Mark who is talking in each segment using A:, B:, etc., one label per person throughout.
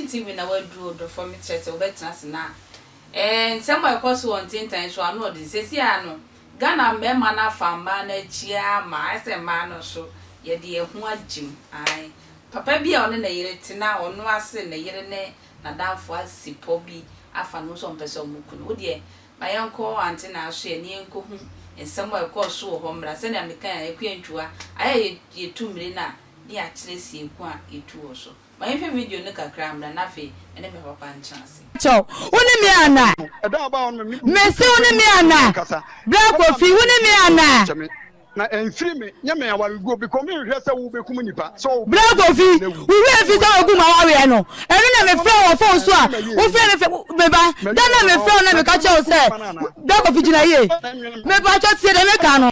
A: Nation TV na waduru ɔdɔfoɔ me kyerɛ sɛ wobɛtena ase na ɛɛ nsɛm a ɛkɔ so wɔ ntentan so ano ɔden sɛsi ara no Ghana mmarima no afa mmaa no akyi ara ma ayɛ sɛ mmaa no nso yɛde yɛn ho agyim ae papa bi a ɔne ne yere te na ɔno ase ne yere ne n'adamfo asi pɔ bi afa ne ho sɛ ɔmpɛ sɛ ɔmo ku no wo deɛ Ma yɛnkɔ Ante Naasoɛ na yɛnkɔhu nsɛm a ɛkɔɔ so wɔ hɔ mmra. Sɛnea mekae a, Akua Ntwiwa, ayɛ a yɛtu mmire no a, na yɛakyerɛ sie ko a yɛtu wɔ so. Ma yɛnhwɛ video no kakra mmra na afei me ne me papa ntena ase.
B: Kyɛw, wo ne me ana? Mese wo ne me ana? Bra Kofi, wo ne me ana?
C: Na ɛmfiri me, nyɛ me awareguo, because menhwehwɛ sɛ wobɛkum nnipa, sɛ wo.
B: Bra Kofi, wo werɛ mfi sɛ wogu m'awareɛ no? Ɛno na mefrɛ wo wɔ phone so a, wofrɛ me fɛ, me ba, da no a mefrɛ wo na meka kyerɛ wo sɛ, Bra Kofi gyina yie, mepakyɛ tie deɛ meka no,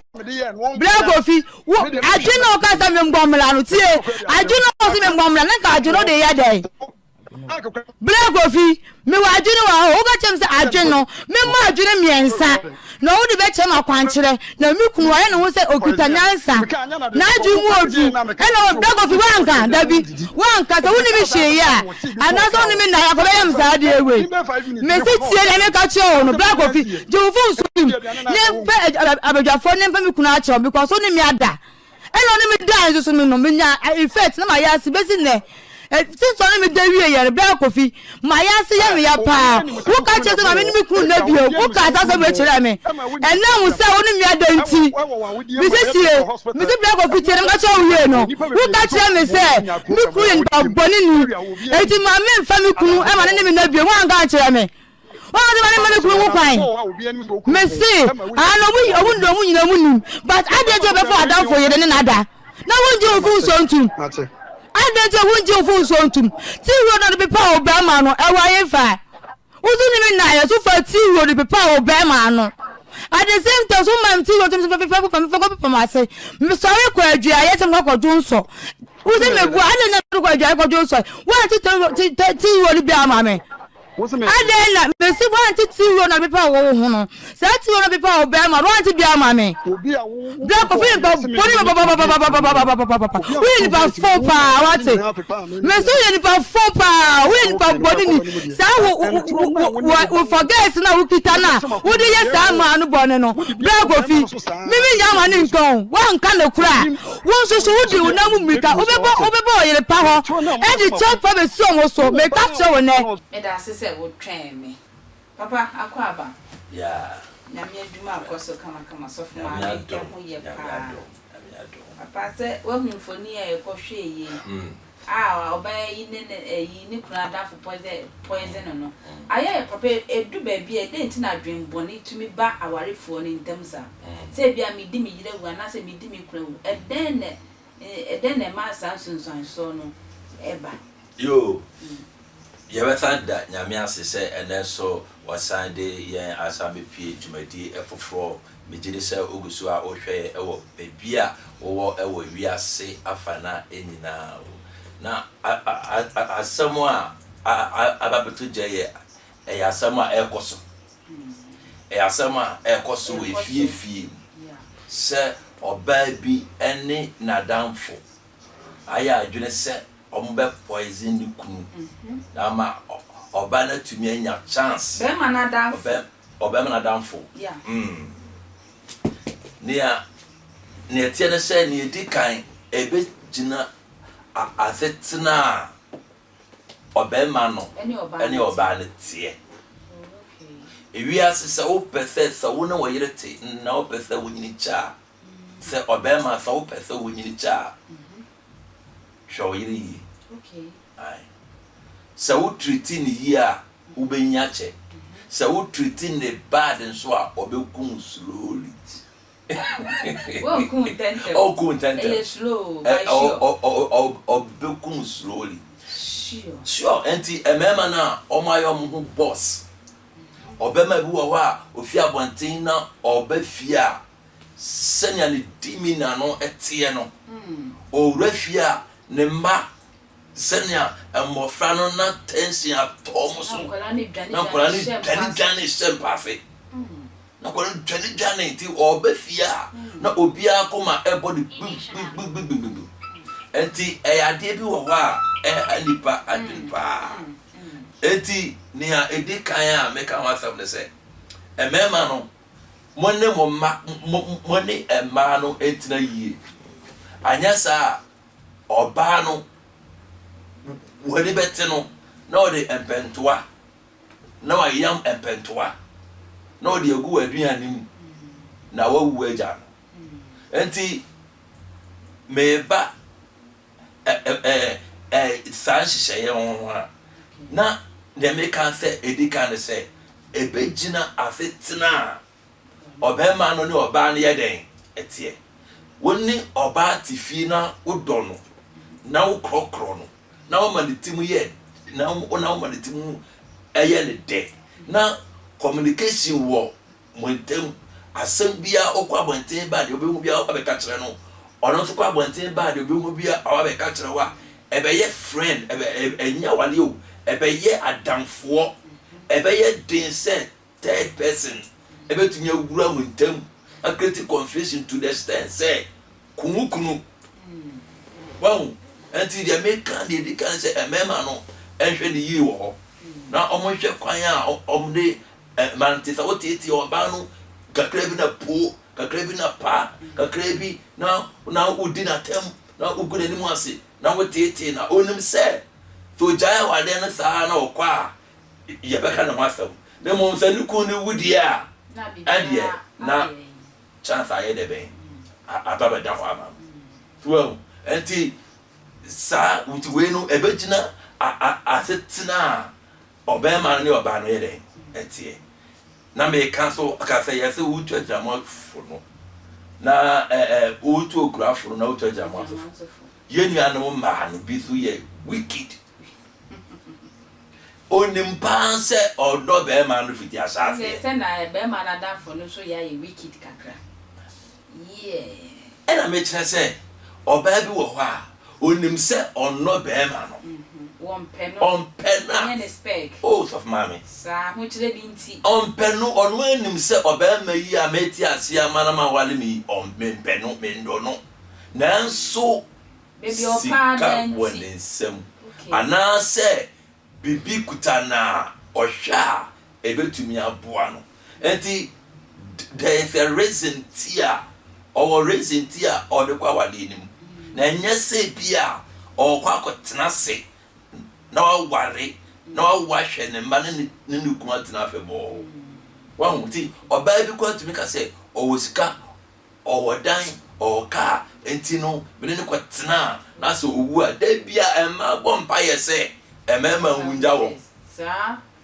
B: Bra Kofi, wo, adwene na woka sɛ membɔ mmara no, tie, adwene na wose membɔ mmara no, na nka adwene no wode yɛ dɛn? Bra Kofi, mewɔ adwene wɔ hɔ, woka kyerɛ me sɛ adwene no, memmɔ adwene mmiɛnsa, na wode bɛkyerɛ me akwankyerɛ, na me kunu wayɛ ne ho sɛ okita nyansa, n'adwene mu odu, ɛna wɔ, Bra Kofi, woanka, dabi, woanka, sɛ wonni me hwee yɛ a, anaasɛ wonni me nnaeɛ akɔbɛyɛ me saa adeɛ wei. Mese tie deɛ meka kyerɛ wo no, Bra Kofi, gye wo fon so tum, ne mfa abadwafoɔ ne mfa me kunu akyerɛ wo, because wo ne me ada. Ɛna ɔne me dae nso so me no menya effect na mayɛ ase bɛsi nnɛ. Since ɔne me da wie yɛ no bra Kofi mayɛ ase yɛ me ya paa. Wo ka kyerɛ sɛ ma me ne me kunu nna bio wo kaa saa asɛm wei kyerɛɛ me. Ɛnam sɛ wo ne me ada nti me se tie me se bra Kofi tie na meka kyerɛ wo wie no wo ka kyerɛ me sɛ me kunu yɛ nipa bɔne ni enti ma me nfa me kunu ma ne ne me nna bio woanka ankyerɛ me. Wɔn sɛ mane me kunu ho kwan. Me se, ah no, ɔmo ɔmo ɔmo nyina ɔmo nim. But adɛn nti ɔbɛfa w'adamfo yere ne n'ada na wongye wo fo nsuo ntum? Adɛn nti wongye wo fo nsuo ntum? Ti wuro na de pepa wo bɛrima no ɛwɔ ayefa. Woso ne me na yɛ so fa ti wuro de pepa wo bɛrima ano. At the same time so ma ti wuro ntum sɛ fɛfɛ fɛfɛ fɛfɛ kɔ pepa m'ase. Mesɔre kɔ adua yɛ sɛ mekɔ kɔdwo nsɔ. Wo sɛ mebua adɛn na mekɔ adua kɔdwo nsɔ? Woante ti wuro no bi ama me. Adɛn na mese woante Tiro na bepɔ a ɛwɔ wo ho no, saa Tiro no bepɔ a wobɛn ma no, woante bi ama me? Bra Kofi nipa bɔne papapapapapapapapapa, woyɛ nipa fo paa, wate? Mese woyɛ nipa fo paa, woyɛ nipa bɔne ni, saa wo wo wo wo forget na wokita no a wode yɛ saa maa no bɔne no, bra Kofi, me menya ama ne nka o, woanka no kora a, wo nso so wode wo nam mmirika wobɛbɔ wobɛbɔ ɔyere pa hɔ ɛde kyɛw pa bɛsi wɔn so meka kyerɛ wo nnɛ.
A: Meda ase sɛ wo twɛn me. Papa akɔ aba.
D: Yeah.
A: Nyame adwuma akɔ so kama kama sɔfo
D: Nyame
A: maame
D: adom,
A: ɛho yɛ
D: Nyame
A: paa.
D: adom, Nyame adom.
A: Papa sɛ wahu mfoni a yɛkɔ hwɛɛ yei a ɔbaa yi ne ne ɛyi ne kunu adamfo poison poison no no ayɛ yɛ papa ɛdu baabi a ɛdɛn nti na adwen bɔne tumi ba awarefoɔ no ntam saa sɛ ebia medi me yere awu anaasɛ medi me kunu awu ɛdɛn na ɛdɛn na ɛma saa nsunsuansoɔ no ɛba.
D: Yoo, yɛbɛsan da Nyame ase sɛ ɛnɛ nso wasan de yɛn asan bɛpue dwumadie foforɔ. Megye di sɛ wogu so a wohwɛ yɛn wɔ baabi a wowɔ wɔ wiase afana nyinaa. Na asɛm a aba abɛto gya yɛ ɛyɛ asɛm a ɛrekɔ so. Ɛyɛ asɛm a ɛrekɔ so wɔ efie fie mu sɛ ɔbaa bi ne n'adamfo ayɛ adwene sɛ wɔbɛ poison ne kunu na ama ɔbaa no atumi anya chance.
A: Bɛrima n'adamfo.
D: Ɔbɛrima n'adamfo.
A: Yeah.
D: Mm. Nea nea ɛteɛ ne sɛ nea edi kan ɛbɛgyina asetena a ɔbarima no ne ɔbaa no teɛ. Ewiase sɛ wopɛ sɛ sɛ wo ne wo yere te na wopɛ sɛ wonyini kyɛ a, sɛ ɔbarima sɛ wopɛ sɛ wonyini kyɛ a, hwɛ wo yere yie. Ae. Sɛ wo treat no yie a, wobɛnyin akyɛ. Sɛ wo treat no bad nso a, ɔbɛku wo slowly.
A: Wonku wo ntɛntɛm.
D: Ɔnku wo ntɛntɛm.
A: Ɛyɛ slow but sure.
D: Ɔbɛku wo slowly.
A: Sure.
D: Sure. Nti mmarima no a wɔayɛ wɔn ho boss. Ɔbarima bi wɔ hɔ a ofi abɔnten na ɔba fie a, sɛnea ne demeanor no teɛ no, ɔwura fie a ne mma sɛnea mmɔfra no na tension atɔ wɔn so, na nkwadaa no dwane dwane hyɛ mpa ase, na nkwadaa no dwane dwane nti ɔba fie a na obiara koma ɛbɔ de gbigbigbigbigbigbi. Nti ɛyɛ adeɛ bi wɔ hɔ a ɛha nipa adwene paa. Enti nea edi kan a meka ho asɛm ne sɛ, mmarima no, mo ne mo mma, mo, mo ne mmaa no ntena yie. Anyɛ saa a, ɔbaa no, w'ani bɛte no na ɔde mpɛntoa, na wayam mpɛntoa, na ɔde agu w'aduane mu, na wawu agya no. Enti meba saa nhyehyɛeɛ ho a, na deɛ meka sɛ ɛdi kan ne sɛ, ɛbɛgyina asetena a ɔbarima no ne ɔbaa no yɛ dɛn ɛteɛ. Wo ne ɔbaa te fie na wodɔ no, na wokorɔkorɔ no, na woma ne ti mu yɛ na woma ne ti mu ɛyɛ ne dɛ, na communication wɔ mo ntam. Asɛm biara ɔkɔ abɔnten ba a deɛ ɔbɛhu biara ɔba bɛka kyerɛ no, ɔno nso kɔ abɔnten ba a deɛ ɔbɛhu biara ɔba bɛka kyerɛ wo a, ɛbɛyɛ friend, ɛbɛ ɛnyɛ awareɛ o, ɛbɛyɛ adamfoɔ. Ɛbɛyɛ den sɛ third person ɛbɛtumi awura mo ntam a create confusion to the extent sɛ ku wo kunu. Wahu? Ɛnti deɛ meka deɛ ɛdi kan sɛ mmarima no nhwɛ no yie wɔ hɔ na wɔnhwɛ kwan a wɔde Ɛma no te sɛ woteetee ɔbaa no kakra bi na po, kakra bi na pa, kakra bi na na wodi n'atam, na wogu n'anim ase, na woteetee na onim sɛ sɛ ogyae awadeɛ no saa na ɔkɔ a yɛbɛka ne ho asɛm. Na mmom sɛ ne kunu no wu deɛ a, ɛndeɛ na chance ayɛ dɛ bɛn aba bɛda hɔ ama no. So wahu? Ɛnti saa nti wei no ɛbɛgyina asetena a Ɔbarima no ne ɔbaa no yɛ dɛn? Ɛteɛ. Na meka so ka sɛ yɛ sɛ wotu agyinamoa fo no na ɛɛ wotu okura fo no na wotu agyinamoa so fo. Yɛn nuanom mmaa no bi so yɛ wicked. Onim paa sɛ ɔdɔ barima no fiti ahyɛaseɛ.
A: Sɛ na barima no adamfo no nso yɛ ayɛ wicked kakra. Yeah.
D: Ɛna mekyerɛ sɛ ɔbaa bi wɔ hɔ a onim sɛ ɔnnɔ barima no.
A: Wɔmpɛ no.
D: Ɔmpɛ no a.
A: Ɔnyɛ ne spec.
D: Oh sɔfo maame.
A: Saa, ahokyerɛ bi nti.
D: Ɔmpɛ no, ɔno ara nim sɛ ɔbarima yi a mete ase ama na maware me yi, ɔm, mempɛ no, mennɔ no. Nanso
A: Baabi a ɔpɛ
D: sika
A: ara
D: wɔ
A: nti.
D: ne nsam.
A: Okay.
D: Anaasɛ biribi kuta no a, ɔhwɛ a, ɛbɛtumi aboa no. Enti there is a reason nti a, ɔwɔ reason nti a ɔde kɔ awadeɛ no mu. Na ɛnyɛ sɛ bi a ɔrekɔ akɔtena ase na waware na wawo ahwɛ ne mma ne ne ne ne kunu atena afebɔɔ. Wahu nti ɔbaa bi koraa tumi ka sɛ ɔwɔ sika, Ɔwɔ dan, ɔwɔ kaa, enti no me ne no kɔtena na sɛ owu a, da biara mmaa bɔ mpaeɛ sɛ mmarima nwu ngya wɔn.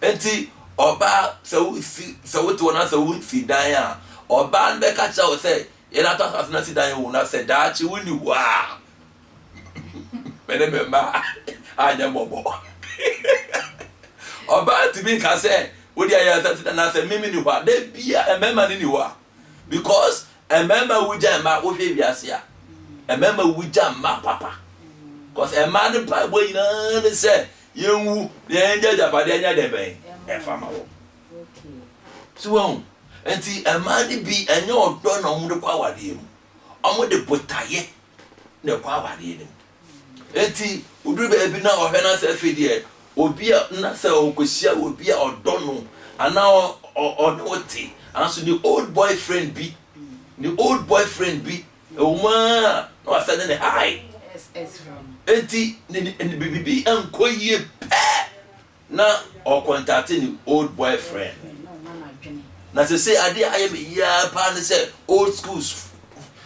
D: Enti ɔbaa sɛ wosi sɛ wote hɔ na sɛ wosi dan a, ɔbaa no bɛka kyerɛ wo sɛ yɛn atɔ asase na si dan o na sɛ daakye wonni hɔ a me ne me mma anyɛ mmɔbɔ. Ɔbaa ntumi nka sɛ wode ayɛ asase dan na sɛ me menni hɔ a, da biara mmarima no nni hɔ a. Because mmarima wu gya mmaa wohwɛ wiase a mmarima wu gya mmaa papa because mmaa no mpaebɔ nyinaa ne sɛ yɛnwu na yɛngya agyapadeɛ nyɛ dɛ bɛn ɛfa ma wɔn so wɔn nti mmaa no bi ɛnyɛ ɔdɔ na wɔn de kɔ awadeɛ mu wɔn de botaeɛ na ɛkɔ awadeɛ no mu. Enti woduru baabi na ɔhwɛ na sɛ afei deɛ obi a na sɛ ɔkɔhyia obi a ɔdɔ no anaa ɔne wo te anso ne old boyfriend bi ne old boyfriend bi ɛwɔ mu ara na wasɛne ne hi enti ne ne biribi nkɔ yie pɛ Na ɔkɔntate ne old boyfriend. Na sese adeɛ a ayɛ me yia paa ne sɛ old schools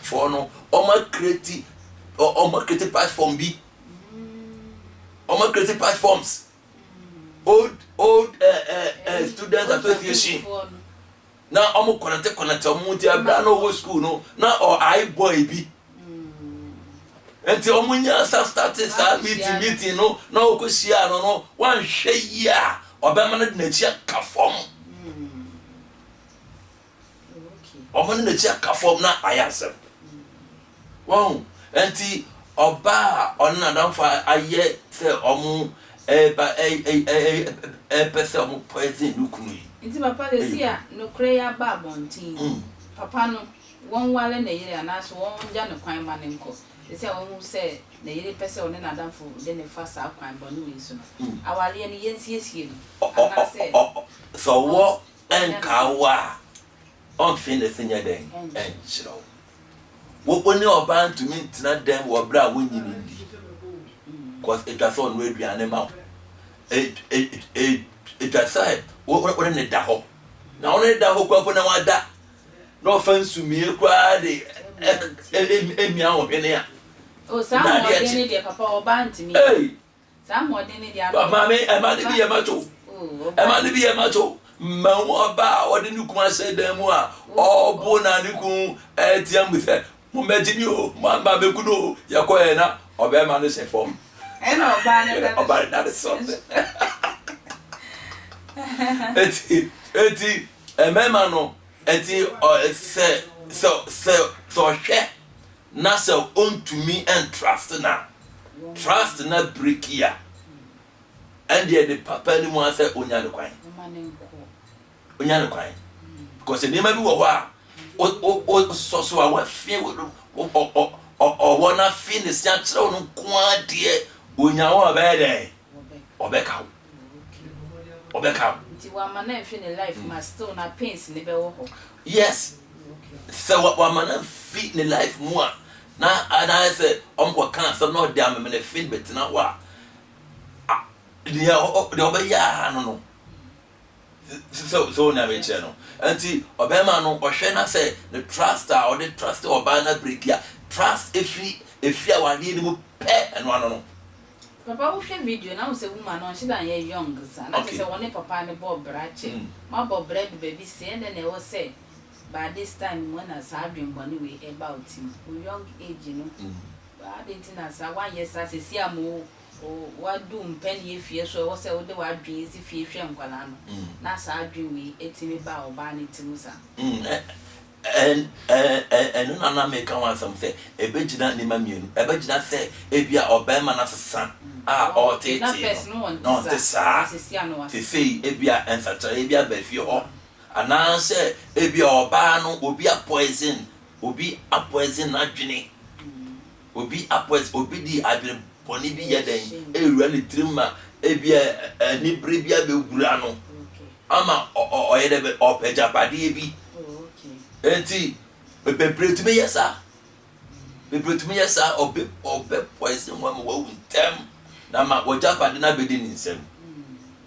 D: foɔ no wɔn akreti wɔn akreti platform bi wɔn akreti platforms old old eh, eh, eh, student association na wɔn kɔnɛte kɔnɛte wɔn ti abira na ɔwɔ school no na ɔ ayi boy bi. Nti ɔmo nyaa sa starte saa meeting meeting no na ɔkɔ hyiaa no no wanhwɛ yie a ɔbɛma no de n'akyi aka fam. Ɔmo de n'akyi aka fam na ayɛ asɛm. Wɔn nti ɔbaa a ɔne n'adamfo ayɛ sɛ ɔmo ɛɛba ɛɛpɛ sɛ ɔmo poison ne kunu yi.
A: Nti papa sɛsi a nokorɛ yi aba abɔnten yi papa no Wɔnware ne yere anaasɛ wɔngya no kwan ma no nkɔ, ɛsɛ sɛ wɔhu sɛ. ne yere pɛ sɛ ɔne n'adamfo de no fa saa kwan bɔne wei so no, awareɛ no yɛnsiesie no anaasɛ.
D: Sɛ ɔwɔ nkaa wo a, ɔmfe ne se nyɛ dɛn nkyerɛ wo. Wo ne ɔbaa ntumi ntena dɛm wɔ berɛ a wonnye no nni. Cause ɛtwa sɛ ɔnoa aduane ma wo. Ɛtwa sɛ wo ne no da hɔ. Na wo ne no da hɔ koraa mpo na wada na ɔfa nsumie koraa de emia wo hwene a.
A: O saa ahoɔden ne deɛ papa ɔbaa ntumi.
D: Hey.
A: Saa ahoɔden ne deɛ ano.
D: Maame ɛma ne bi yɛ macho. Ɛma ne bi yɛ macho. Mmahu ɔbaa a ɔde ne kun ahyɛ dan mu a ɔbo na ne kun ɛteɛ mu sɛ mo mmɛgye mi o mo amba bɛku no o yɛkɔ yɛ na ɔbɛrima no hyɛ fam.
A: Ɛna ɔbaa no da
D: ɔbaa no da ne so. Eti eti mmarima no Enti sɛ sɛ sɛ sɛ ɔhwɛ na sɛ ɔntumi ntrust no a, trust no abiriki a, ɛndeɛ ne papa no mu ara sɛ ɔnya no kwan. Ɔnya no kwan. Because nneɛma bi wɔ hɔ a wosɔ so a wafe ɔwɔ no afe ne se akyerɛ wo no nko ara deɛ ɔnya wo a ɔbɛyɛ dɛn? Ɔbɛka wo. Ɔbɛka wo.
A: Nti wama no amfi ne life mu a still na pains no bɛwɔ hɔ.
D: Yes sɛ wama no amfi ne life mu a na na ayɛ sɛ ɔmo kɔ ka asɛm na ɔde amemenefe bɛtena hɔ a deɛ deɛ ɔbɛyɛ ara no no sɛ sɛ wo nea mekyerɛ no nti ɔbɛrima no ɔhwɛ na sɛ ne trust a ɔde trust ɔbaa no abiriki a trust efiri efiri awadeɛ no mu pɛ ɛno ano no.
A: Papa wo hwɛ video no ahu sɛ woman no ɔnhyɛ da nyɛ young saa na kyerɛ sɛ wɔne papa no bɔɔ bra kyɛ mo abɔ bra adu baabi sei ɛndɛ na ɛwɔ sɛ by this time mu na saa adwen bɔne wei ɛba wo tim wo young age no adɛn nti na saa woanyɛ saa sɛsi a mo wadu mpɛnie fie so ɛwɔ sɛ wode w'adwen si fie hwɛ nkwadaa no na saa adwen wei ɛtumi ba ɔbaa no tirim saa.
D: Ɛno na na meka ho asɛm sɛ ɛbɛgyina nneɛma mmienu. Ɛbɛgyina sɛ ebia ɔbarima no asesa a ɔreteetee no, na ɔnte saa. Seesei ebia nsakyeraeɛ bi aba fie hɔ. Anaasɛ ebia ɔbaa no obi apoison, obi apoison n'adwene. Obi apoison, obi de adwene bɔne bi yɛ dɛn ɛrewura ne tirim ma ebia anibere bi abɛwura no. Ama ɔyɛ dɛ bɛ ɔpɛ agyapadeɛ bi. Enti bebree tumi yɛ saa. Bebree tumi yɛ saa. Ɔbɛ ɔbɛ poison wɔn ama wɔawu ntɛm na ama wɔagyapade no abɛdi ne nsam.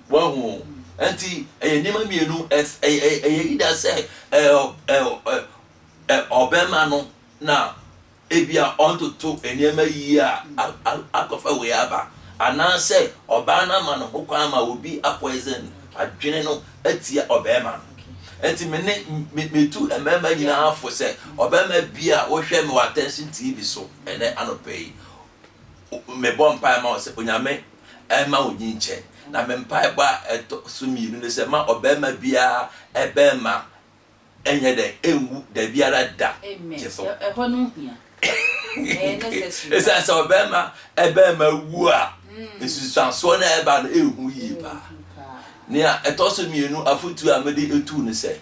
D: Wahu? Enti ɛyɛ nneɛma mmienu. Ɛyɛ ɛyɛ either sɛ ɛɛ ɛɛ ɔbɛrima no na Ebia ɔntoto nneɛma yiye a akɔfa wei aba, anaasɛ ɔbaa no ama no hokwan ma obi apoison adwene no atia ɔbarima no. Enti me ne me metu mmarima nyinaa fo sɛ, ɔbarima bi a wohwɛ me wɔ Attention TV so ɛnɛ anɔpa yi, mebɔ mpae ma wo sɛ Onyame mma wo nyinkyɛ. Na me mpaebɔ a ɛtɔ so mmienu ne sɛ ma ɔbarima biara barima ɛnyɛ dɛn ɛnwu dabiara da
A: Amen
D: gye so.
A: Ɛhɔ no hia. Ɛyɛ necessary
D: Ɛsiane
A: paa.
D: sɛ ɔbarima ɛbarima wu a nsunsuansoɔ no a ɛba no ɛhu yie
A: Ɛyɛ
D: paa.
A: hu paa.
D: Nea ɛtɔ so mmienu afotuo a mede etu ne sɛ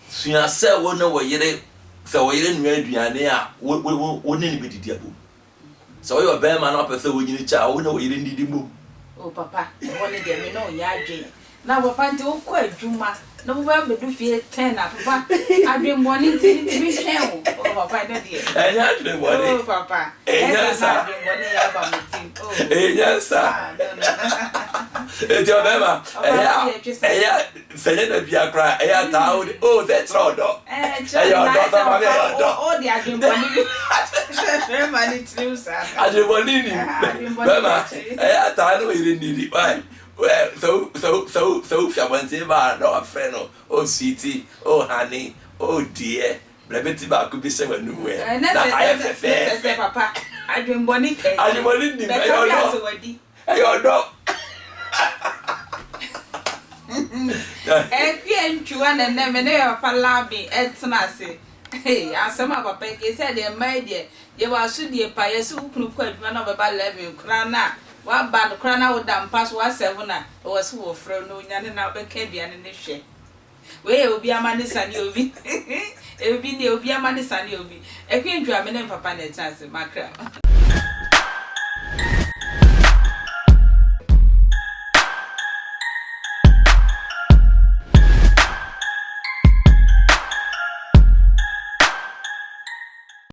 D: sua sɛ wo ne wo yere sɛ wo yere noa aduane a wo wo wo ne no bɛdidi abom. Sɛ woyɛ ɔbarima na wopɛ sɛ wonyini kyɛ a, wo ne wo yere nnidi mmom.
A: Oh papa, ɛhɔ no deɛ me ne wo nyɛ adwene. Na papa nti wokɔ adwuma na wobɛba abɛdu fie ten a papa adwenbɔne nti mentumi ntwɛn wo. Oh papa ɛno deɛ.
D: Ɛnyɛ adwenbɔne.
A: Oh papa, ɛyɛ
D: Ɛnyɛ
A: saa na
D: saa.
A: adwenbɔne yɛ aba mo tirim. Oh.
D: Ɛnyɛ saa.
A: Ah no no.
D: Enti ɔbarima,
A: Papa
D: ɛyɛ a,
A: wo deɛ twe sa.
D: ɛyɛ a, sɛ ɛnyɛ da biara koraa a, ɛyɛ a taa wo de, oh sɛ ɛkyerɛ ɔdɔ.
A: Ɛkyerɛ
D: Ɛyɛ
A: na
D: ɔdɔ,
A: ayɛ
D: sɛ
A: sɛ
D: maame
A: papa
D: ɛyɛ ɔdɔ.
A: wo de adwenbɔne bi hyɛ bɛrima ne tirim saa.
D: Adwenbɔne nim.
A: Adwenbɔne
D: Bɛrima,
A: da akyire.
D: ɛyɛ a taa ne wo yere nnidi. Why? Sɛ wo, sɛ wo, sɛ wo, sɛ wofi abɔnten ba a na wafrɛ no, oh sweetie, oh honey, oh dear, brɛ me ti baako bi hyɛ w'anum ɛ,
A: Na
D: na
A: sɛ
D: ayɛ
A: na sɛ
D: fɛfɛɛfɛ.
A: sɛ papa adwenbɔne ka akyire.
D: Adwenbɔne nim,
A: Bɛka
D: ɛyɛ
A: bi
D: ɔdɔ.
A: asɛ wadi.
D: Ɛyɛ ɔdɔ.
A: Akua Ntwiwa na ɛnɛ me ne papa Labi ɛtena ase. Hey, asɛm a papa yi ka sɛ deɛ mmaa yi deɛ yɛwɔ asodie pa yɛse wo kunu kɔ adwuma na ɔbɛba 11 koraa no a waba no koraa na woda mpa so wasɛvo no a ɛwɔ sɛ wɔfrɛ wo na onyane na wobɛka aduane no hwɛ. Wei yɛ obi ama ne sane obi. Obi ne obi ama ne sane obi. Akua Ntwiwa me ne papa na ɛtena ase makra.